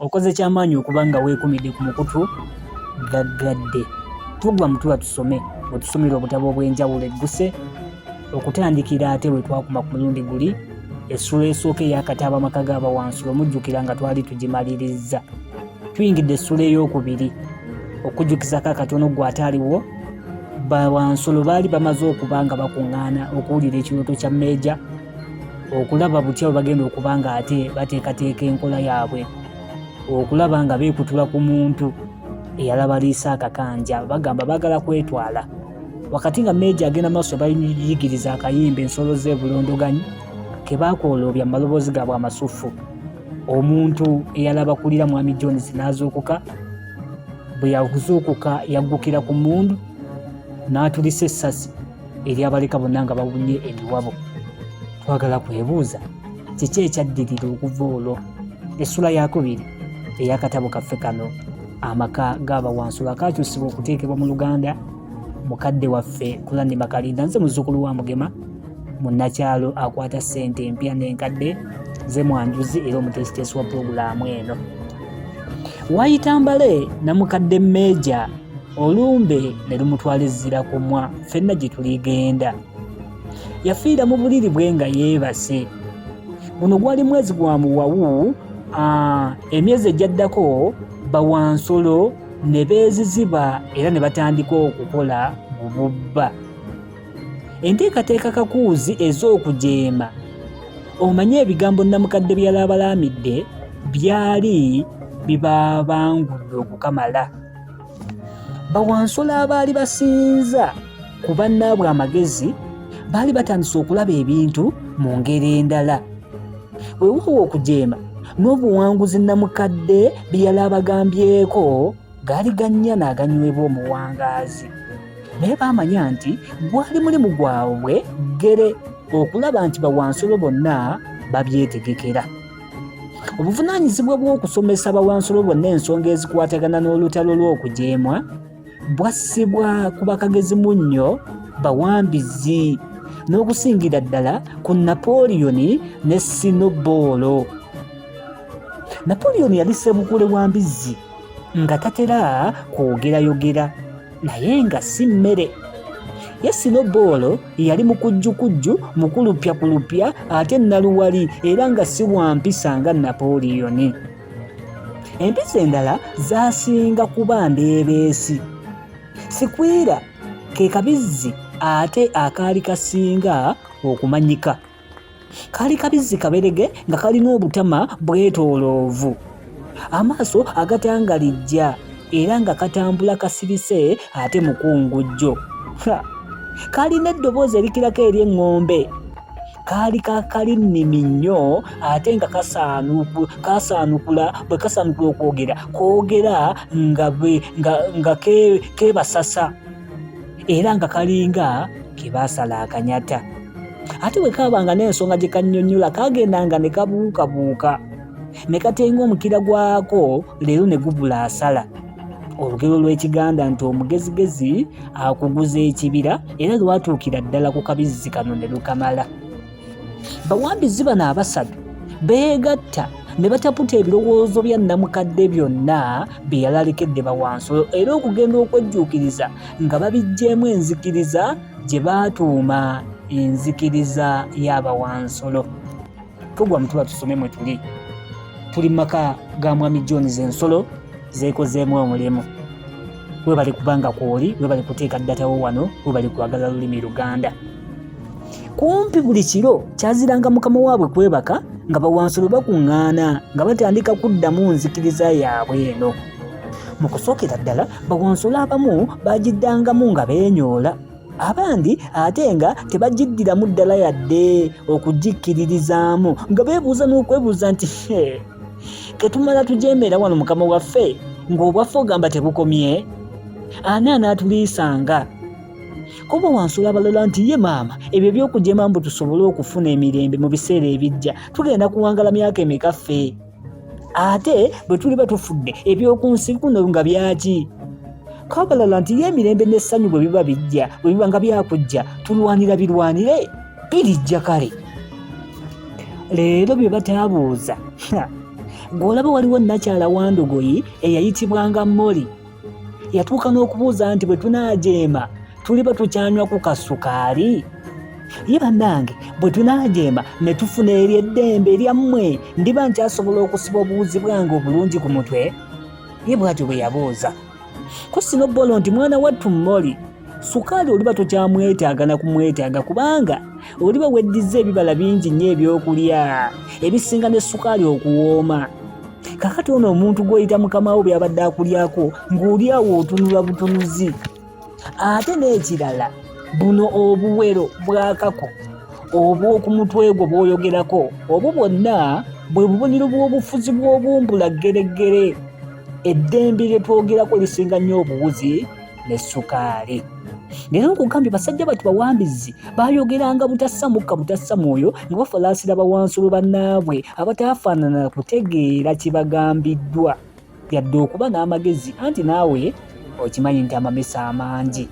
Okoze kyamaanyi okuba nga weekumidde ku mukutu gaggadde. Tugwa mutuba tusome wetusomera obutabo obw'enjawulo egguse okutandikira ate we twakoma ku mulundi guli essula esooka ey'akatabo Amaka g'Abawansulo mujjukira nga twali tugimalirizza. Tuyingidde essula ey'okubiri. Okujjukizako akatono gwe ataaliwo, bawansulo baali bamaze okuba nga bakuŋŋaana okuwulira ekirooto kya Meeja okulaba butya bwe bagenda okuba nga ate bateekateeka enkola yaabwe okulaba nga beekutula ku muntu eyalabaliisa akakanja. Bagamba baagala kwetwala. Wakati nga Meeja agenda maaso bayigiriza akayimba ensolo z'ebulondoganyi ke baakooloobya mu maloboozi gaabwe amasuffu. Omuntu eyalabakulira Mwami Jones n'azuukuka. Bwe yazuukuka yaggukira ku mmundu n'atulisa essasi eryabaleka bonna nga bawunye emiwabo. Twagala kwebuuza kiki ekyaddirira okuva olwo. Essula yakubiri ey'akatabo kaffe kano Amaka g'Abawansolo akaakyusibwa okuteekebwa mu Luganda mukadde waffe Kulani Makalinda. Nze muzzukulu wa Mugema munnakyalo akwata ssente empya n'enkadde, nze mwanjuzi era omuteesiteesi wa pulogulaamu eno. Waayita mbale namukadde Meeja olumbe ne lumutwala ezzira kumwa ffenna gye tuligenda. Yafiira mu buliri bwe nga yeebase. Guno gwali mwezi gwa muwawu. Emyezi egyaddako bawansolo ne beeziziba era ne batandika okukola bububba. Enteekateeka kakuuzi ez'okujeema omanye ebigambo nnamukadde bye yalabalaamidde byali bibabangudde okukamala. Bawansolo abaali basinza ku bannaabwe amagezi baali batandise okulaba ebintu mu ngeri endala. Weewaawo okujeema n'obuwanguzi nnamukadde bye yali abagambyeko gaali gannyana aganywebwa omuwangaazi. Naye baamanya nti gwali mulimu gwabwe ggere okulaba nti bawansolo bonna babyetegekera. Obuvunaanyizibwa bw'okusomesa bawansolo bonna ensonga ezikwatagana n'olutalo lw'okujeemwa bwassibwa ku bakagezi munnyo bawambizi n'okusingira ddala ku Napoleon ne Sinoboolo. Napoleon yali ssebukule wa mbizzi nga tatera kwogerayogera naye nga si mmere. Ye Sinoboolo yali mukujjukujju, mukulupyakulupya ate naluwali era nga si wa mpisa nga Napoleon. Empisa endala zasinga kuba ndeebeesi. Sikwira ke kabizzi ate akaali kasinga okumanyika. Kaali kabizzi kaberege nga kalina obutama bwetooloovu, amaaso agatangalijja era nga katambula kasirise ate mukungujjo. Kaalina eddoboozi erikirako ery'eŋŋombe. Kaali ka kalinnimi nnyo ate nga kasaanukula bwe kasaanukula okwogera koogera nga, nga, nga keebasasa era nga kalinga ke baasala akanyata. Ate bwe kaabanga n'ensonga gye kannyonnyola kaagendanga ne kabuukabuuka ne katenga omukira gwako leero ne gubula asala. Olugero lw'Ekiganda nti omugezigezi akuguza ekibira era lwatuukira ddala ku kabizzi kano ne lukamala. Bawambizi bano abasatu beegatta ne bataputa ebirowoozo bya nnamukadde byonna bye yalalekedde bawansolo era okugenda okwejjuukiriza nga babiggyeemu enzikiriza gye baatuuma enzikiriza y'abawansolo. Tugwa mutuba tusome mwe tuli. Tuli mu maka ga Mwami Jones ensolo zeekozeemu omulimu. Webale kubanga kwoli, webale kuteeka data wo wano, webale kwagala lulimi Luganda. Kumpi buli kiro kyaziranga mukama waabwe kwebaka nga bawansolo bakuŋŋaana nga batandika kuddamu nzikiriza yaabwe eno. Mu kusookera ddala bawansolo abamu bagiddangamu nga beenyoola, abandi ate nga tebagiddiramu ddala yadde okugikkiririzaamu nga beebuuza n'okwebuuza nti ketumala tujeemera wano mukama waffe ng'obwaffe ogamba tebukomye, ani anaatuliisanga? Kuba wansula abalala nti ye maama ebyo eby'okujeema mbu tusobole okufuna emirembe mu biseera ebijja tugenda kuwangala myaka emeka ffe? Ate bwe tuliba tufudde eby'oku nsi kuno nga byaki? Kabalala nti ye emirembe n'essanyu bwe biba bijja, bwe biba nga byakujja, tulwanira birwanire birijja kale. Leero bye bataabuuza Gw'olaba waliwo nnakyala wa ndogoyi eyayitibwanga Moli. Yatuuka n'okubuuza nti bwe tunaajeema tuliba tukyanywa ku kasukaali? Ye bannange bwe tunaajeema ne tufuna ery'eddembe lyammwe ndiba nkyasobola okusiba obuwuzi bwange obulungi ku mutwe? Ye bw'atyo bwe yabuuza. Ko Sinobolo nti mwana wattu Molly, sukaali oliba tokyamwetaaga na kumwetaaga kubanga oliba weddizza ebibala bingi nnyo ebyokulya ebisinga ne sukaali okuwooma. Kakati ono omuntu gw'oyita mukama wo by'abadde akulyako ng'oli awo otunula butunuzi. Ate n'ekirala buno obuwero bw'akako obw'oku mutwe gwo bw'oyogerako obwo bwonna bwe bubonero bw'obufuzi bw'obumbula ggereggere. Eddembe lye twogerako lisinga nnyo obuwuzi ne sukaali. Leero nkugambye basajja batu bawambizi baayogeranga butassa mukka butassa mwoyo nga bafalaasira bawansulo bannaabwe abataafaanana kutegeera kibagambiddwa yadde okuba n'amagezi anti naawe okimanyi nti amamesa amangi.